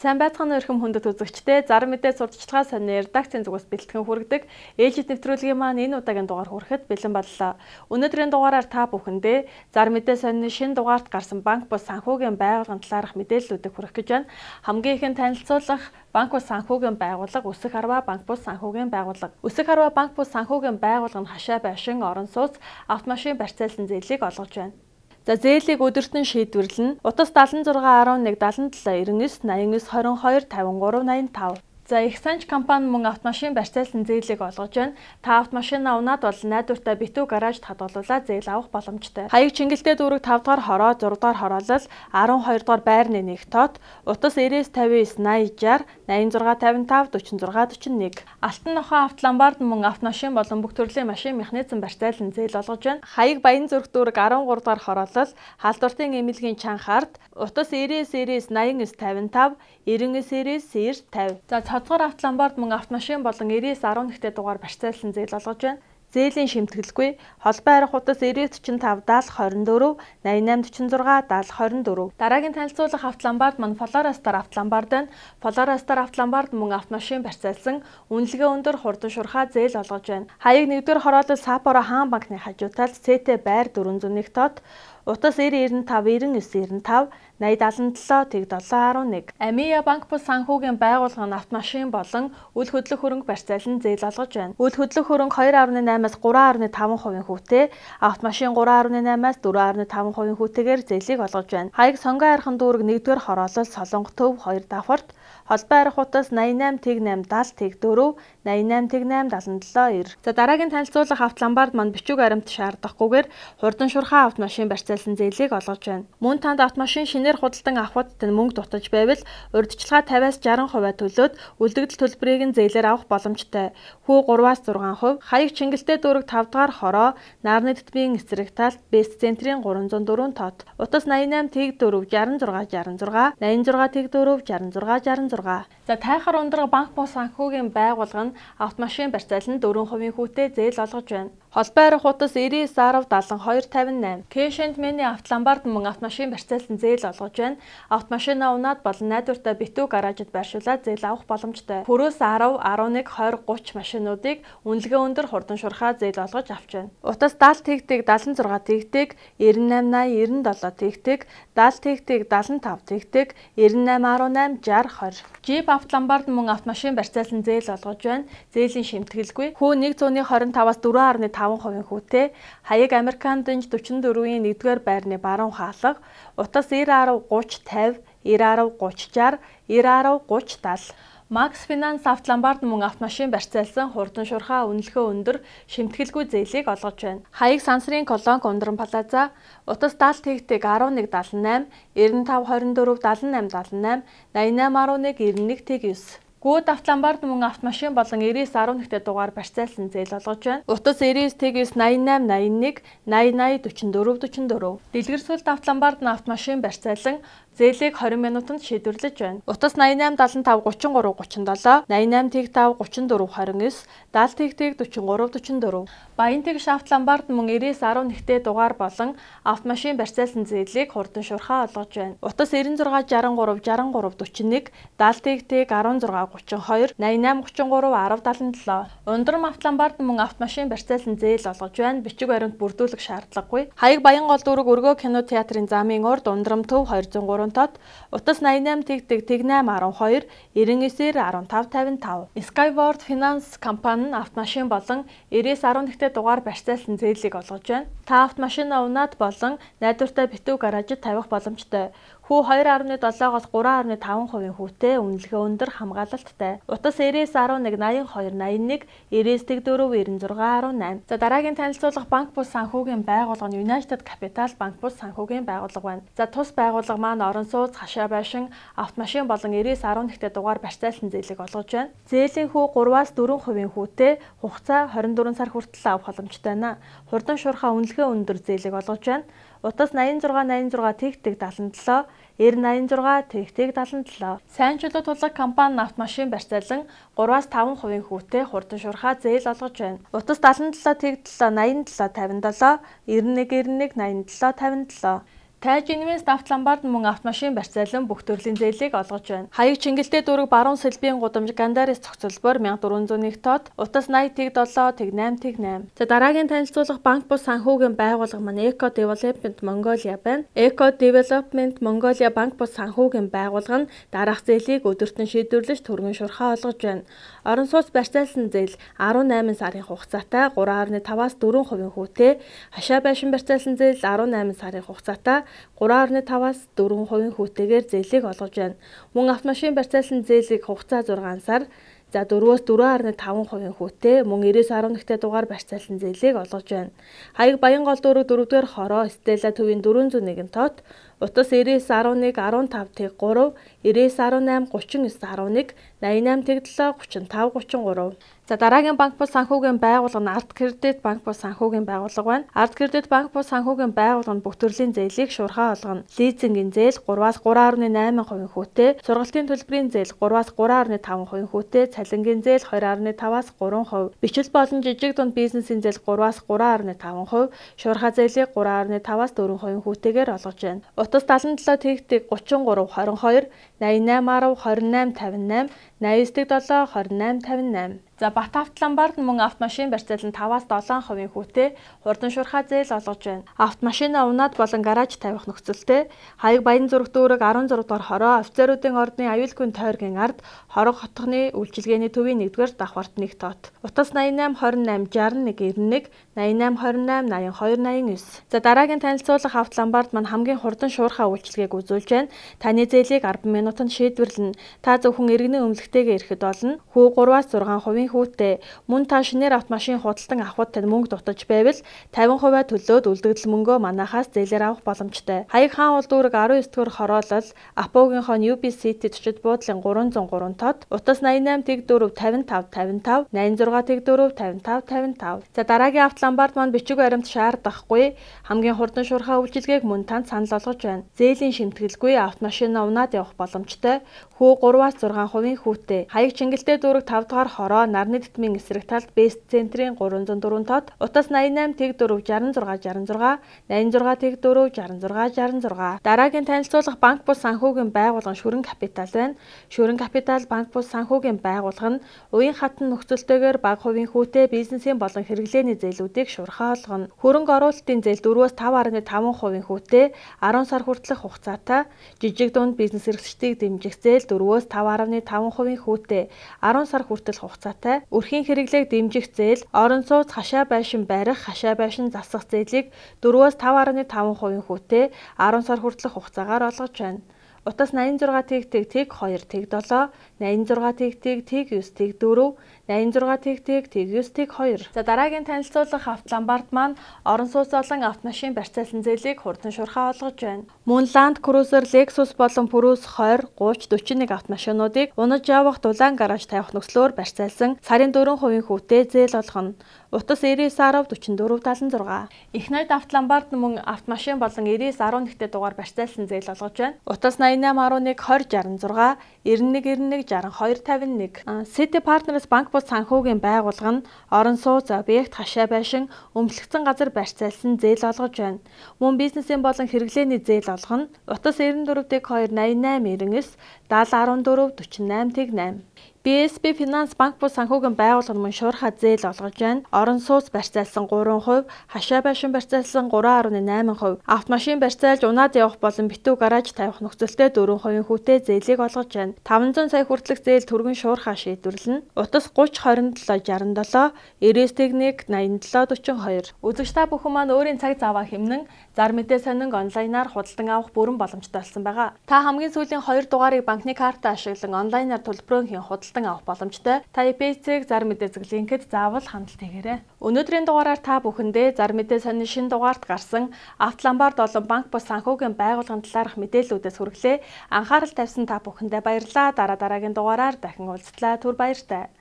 Сайн байцгаана уу эрхэм хүндэт үзэгчдээ. Зар мэдээ сурталчилгаа сонины редакцийн зүгээс бэлтгэн хүргэдэг ээлжит нэвтрүүлгийн маань энэ удаагийн дугаар хүрэхэд бэлэн боллоо. Өнөөдрийн дугаараар та бүхэндээ зар мэдээ сонины шинэ дугаарт гарсан банк бус санхүүгийн байгууллагын талаарх мэдээллүүдийг хүргэх гэж байна. Хамгийн ихэнд танилцуулах банк бус санхүүгийн байгууллага Өсөх Арва банк бус санхүүгийн байгууллага. Өсөх Арва банк бус санхүүгийн байгууллага нь хашаа байшин, орон сууц, автомашин барьцаалсан зээлийг олгож байна. За зээлийг өдөрт нь шийдвэрлэнэ. Утас 76 11 77 99 89 22 53 85. За их санч компани мөн автомашин барьцаалсан зээлийг олгож байна. Та автомашинаа унаад бол найдвартай битүү гаражд хадгалуулаад зээл авах боломжтой. Хаяг Чингэлтэй дүүрэг 5 дугаар хороо, 6 дугаар хороолол, 12 дугаар байрны 1 тот, утас 99 59 80 60 86 55 46 41. Алтан нохоо автоломбард мөн автомашин болон бүх төрлийн машин механизм барьцаалан зээл олгож байна. Хаяг Баянзүрх дүүрэг 13 дугаар хороолол, Халдвартын эмнэлгийн чанхард, утас 99 99 89 55 99 99 90 50. За Цоцгор автоломбард мөн автомашин болон 99 11-т дугаар барьцаалсан зээл олгож байна. Зээлийн шимтгэлгүй холбоо арга утас 90 45 70 24 88 46 70 24. Дараагийн танилцуулах автоломбард мөн Flora Star автоломбард байна. Flora Star автоломбард мөн автомашин барьцаалсан үнэлгээ өндөр хурдан шуурхай зээл олгож байна. Хаяг 1-р хороолол Саппоро хаан банкны хажуу талд ЦТ байр 401 тот, утас 90 95 99 95 80 77 тэг 7 11. Амия банк бус санхүүгийн байгууллага нь автомашин болон үл хөдлөх хөрөнгө барьцаалан зээл олгож байна. Үл хөдлөх хөрөнгө 2.8-аас 3.5% хүүтэй, автомашин 3.8-аас 4.5% хүүтэйгээр зээлийг олгож байна. Хаяг Сонгон архан дүүрэг 1-р хороолол Солонго төв 2 давхарт, холбоо арга утас 88 тэг 8 70 тэг 4 88 тэг 8 77 90. За дараагийн танилцуулах автоломбард манд бичиг баримт шаардахгүйгээр хурдан шуурхай автомашин барьцаалсан зээлийг олгож байна. Мөн танд автомашин шинээр худалдан авахд тань мөнгө дутаж байвал урьдчилгаа 50-аас 60% төлөөд үлдэгдэл төлбөрийг нь зээлээр авах боломжтой. Хүү 3-аас 6%, хаяг Чингэлтэй дүүрэг 5 дугаар хороо, Нарны тэтгэврийн эсрэг талд Бест центрийн 304 тот. Утас 88 тэг 4 66 66 86 тэг 4 66 66. За тайхар ундраг банк бус санхүүгийн байгууллага нь автомашин барьцаалан 4% хүүтэй зээл олгож байна. Холбоо арга утас 99 10 72 58. Cash and Money автоломбард мөн автомашин барьцаалсан зээл олгож байна. Автомашинаа унаад болон найдвартай битүү гаражид байршуулаад зээл авах боломжтой. Пүрөөс 10, 11, 20, 30 машинуудыг үнэлгээ өндөр хурдан шуурхай зээл олгож авч байна. Утас 70 тэгтэг 76 тэгтэг 98 80 97 тэгтэг 70 тэгтэг 75 тэгтэг 98 18 60 20. Jeep автоломбард мөн автомашин барьцаалсан зээл олгож байна. Зээлийн шимтгэлгүй. Хүү 125-аас 4.5% хүүтэй, хаяг Американ дэнж 44-ийн 1-р байрны баруун хаалга, утас 90 10 30 50 90 10 30 60 90 10 30 70. Max Finance автоломбард мөн автомашин барьцаалсан хурдан шуурхай үнэлгээ өндөр шимтгэлгүй зээлийг олгож байна. Хаяг Сансрын Колонк Ундран Плаза, утас 70 тэгтэг 11 78 95 24 78 78 88 11 91 тэг 9. Гүүд автоломбард мөн автомашин болон 99 11-т дугаар барьцаалсан зээл олгож байна. Утас 99 тэг 9 88 81 80 80 44 44. Дэлгэрсүлт автоломбард нь автомашин барьцаалан зээлийг 20 минутанд шийдвэрлэж байна. Утас 88 75 33 37 88 тэг 5 34 29 70 тэг тэг 43 44. Баян тэгш автоломбард мөн 99 11-т дугаар болон автомашин барьцаалсан зээлийг хурдан шуурхай олгож байна. Утас 96 63 63 41 70 тэг тэг 16 32 88 33 10 77. Ундрам автоломбард мөн автомашин барьцаалсан зээл олгож байна. Бичиг баримт бүрдүүлэх шаардлагагүй. Хаяг Баянгол дүүрэг Өргөө кино театрын замын урд Ундрам төв 203 тот, утас 88 тэг тэг тэг 8 12 99 15 55. Skyward Finance компани нь автомашин болон 99 11-т дугаар барьцаалсан зээлийг олгож байна. Та автомашинаа унаад болон найдвартай битүү гаражид тавих боломжтой. Хүү 2.7-оос 3.5% хүүтэй үнэлгээ өндөр хамгаалалттай. Утас 99 11 82 81 99 4 96 18. За дараагийн танилцуулах банк бус санхүүгийн байгууллага нь United Capital банк бус санхүүгийн байгууллага байна. За тус байгууллага маань орон сууц, хашаа байшин, автомашин болон 99 11-т дугаар барьцаалсан зээлийг олгож байна. Зээлийн хүү 3-аас 4% хүүтэй, хугацаа 24 сар хүртэл авах боломжтой байна. Хурдан шуурхай үнэлгээ өндөр зээлийг олгож байна. Утас 86 86 тэг тэг 77 90 86 тэг тэг 77. Сайн чөлөө тулаг компани автомашин барьцаалан 3-аас 5% хүүтэй хурдан шуурхай зээл олгож байна. Утас 77 тэг 7 87 57 91 91 87 57. Тайж Инвест Авто Ломбард мөн автомашин барьцаалан бүх төрлийн зээлийг олгож байна. Хаяг Чингэлтэй дүүрэг Баруун Сэлбийн гудамж Гандарис цогцолбор 1401 тод утас 80 07 8 8. За дараагийн танилцуулах банк бус санхүүгийн байгууллага маань Eco Development Mongolia байна. Eco Development Mongolia банк бус санхүүгийн байгууллага нь дараах зээлийг өдөртөн шийдвэрлэж түргэн шуурхай олгож байна. Орон сууц барьцаалсан зээл 18 сарын хугацаатай 3.5-аас 4% хүүтэй, хашаа байшин барьцаалсан зээл 18 сарын хугацаатай 3.5-аас 4% хүүтэйгээр зээлийг олгож байна. Мөн автомашин барьцаалсан зээлийг хугацаа 6 сар, за 4-өөс 4.5% хүүтэй, мөн 9-11 дугаар барьцаалсан зээлийг олгож байна. Хаяг Баянгол дүүрэг 4-р хороо Стела төвийн 401 тот утас 99 11 15 3 99 18 39 11 88 7 35 33. За дараагийн банк бус санхүүгийн байгууллага нь Арт Кредит банк бус санхүүгийн байгууллага байна. Арт Кредит банк бус санхүүгийн байгууллага нь бүх төрлийн зээлийг шуурхай олгоно. Лизингийн зээл 3-аас 3.8% хүүтэй, сургалтын төлбөрийн зээл 3-аас 3.5% хүүтэй, цалингийн зээл 2.5-аас 3%, бичил болон жижиг дунд бизнесийн зээл 3-аас 3.5%, шуурхай зээлийг 3.5-аас 4% хүүтэйгээр олгож байна. Утас 77 тэгтэг 33 22 88 10 28 58 89 7 28 58. За Бат Авто Ломбард мөн автомашин барьцаалан 5-аас 7% хүүтэй хурдан шуурхай зээл олгож байна. Автомашина унаад болон гараж тавих нөхцөлтэй Хаяг Баян зүрх дүүрэг 16 дугаар хороо офицеруудын ордны аюулгүй тойргийн ард Хорог хотхны үйлчилгээний төвийн 1-р давхарт 1 тот. Утас 88 28 61 91 88 28 82 89. За дараагийн танилцуулах Авто Ломбард маань хамгийн хурдан шуурхай үйлчилгээг үзүүлж байна. Таны зээлийг 10 минутанд шийдвэрлэнэ. Та зөвхөн иргэний өмнөлттэйгээ ирэхэд болно. Хүү 3-аас 6% хүүтэй. Мөн та шинээр автомашин худалдан авахд тань мөнгө дутаж байвал 50% төлөөд үлдэгдэл мөнгөө манайхаас зээлээр авах боломжтой. Хаяг хаан уул дүүрэг 19 дугаар хороолол Апогийн хон UBCT төчид буудлын 303 тод утас 88 4 55 55 86 4 55 55. За дараагийн Авто Ломбард маань бичиг баримт шаардахгүй хамгийн хурдан шуурхай үйлчилгээг мөн танд санал болгож байна. Зээлийн шимтгэлгүй автомашина унаад явах боломжтой. Хүү 3-аас 6% хүүтэй. Хаяг Чингэлтэй дүүрэг 5 дугаар хороо нарны тэтмийн эсрэг талд Бэст центрийн 304 тод утас 88 4 66 66 86 4 66 66. Дараагийн танилцуулах банк бус санхүүгийн байгууллага Шүрэн Капитал байна. Шүрэн Капитал банк бус санхүүгийн байгууллага нь уян хатан нөхцөлтэйгээр бага хувийн хүүтэй бизнесийн болон хэрэглээний зээлүүдийг шуурхай олгоно. Хөрөнгө оруулалтын зээл 4-өөс 5.5% хүүтэй 10 сар хүртэлх хугацаатай, жижиг дунд бизнес эрхлэгчдийг дэмжих зээл 4-өөс 5.5% хүүтэй 10 сар хүртэлх хугацаатай, өрхийн хэрэглээг дэмжих зээл, орон сууц хашаа байшин барих, хашаа байшин засах зээлийг 4-өөс 5.5% хүүтэй 10 сар хүртэлх хугацаагаар олгож байна. Утас 86 тэг тэг тэг 2 тэг 7 86 тэг тэг тэг 9 тэг 4 86 тэг тэг тэг 9 тэг 2. За дараагийн танилцуулах Авто Ломбард маань орон сууц болон автомашин барьцаалсан зээлийг хурдан шуурхай олгож байна. Мөн Land Cruiser, Lexus болон Prius 20, 30, 41 автомашинуудыг унаж явах дулаан гараж тавих нөхцлөөр барьцаалсан сарын 4% хүүтэй зээл олгоно. Утас 99 10 44 76. Их найд Авто Ломбард мөн автомашин болон 99 11 дугаар барьцаалсан зээл олгож байна. Утас 88 11 20 66 91 91 62 51. City Partners банк бус санхүүгийн байгууллага нь орон сууц, объект, хашаа байшин, өмчлөгдсөн газар барьцаалсан зээл олгож байна. Мөн бизнесийн болон хэрэглээний зээл олгоно. Утас 94 2 88 99 70 14 48 8. BSB Finance банк бус санхүүгийн байгууллага мөн шуурхай зээл олгож байна. Орон сууц барьцаалсан 3%, хашаа байшин барьцаалсан 3.8%, автомашин барьцаалж унаад явах болон битүү гараж тавих нөхцөлтэй 4% хүүтэй зээлийг олгож байна. 500 сая хүртэлх зээл түргэн шуурхай шийдвэрлэнэ. Утас 30 27 67 91 1 87 42. Үзэгч та бүхэн маань өөрийн цаг заваа хэмнэн зар мэдээ сонин онлайнаар худалдан авах бүрэн боломжтой болсон байгаа. Та хамгийн сүүлийн 2 дугаарыг банкны карта ашиглан онлайнаар төлбөрөө хийн худалдан авах боломжтой. Та ИПЦ-г зар мэдээ зэг линкэд заавал хандалт хийгээрэй. Өнөөдрийн дугаараар та бүхэндээ зар мэдээ сонин шинэ дугаарт гарсан Авто Ломбард болон банк бус санхүүгийн байгууллагын талаарх мэдээллүүдээс хүргэлээ. Анхаарал тавьсан та бүхэндээ баярлалаа. Дараа дараагийн дугаараар дахин уулзлаа. Түр баяртай.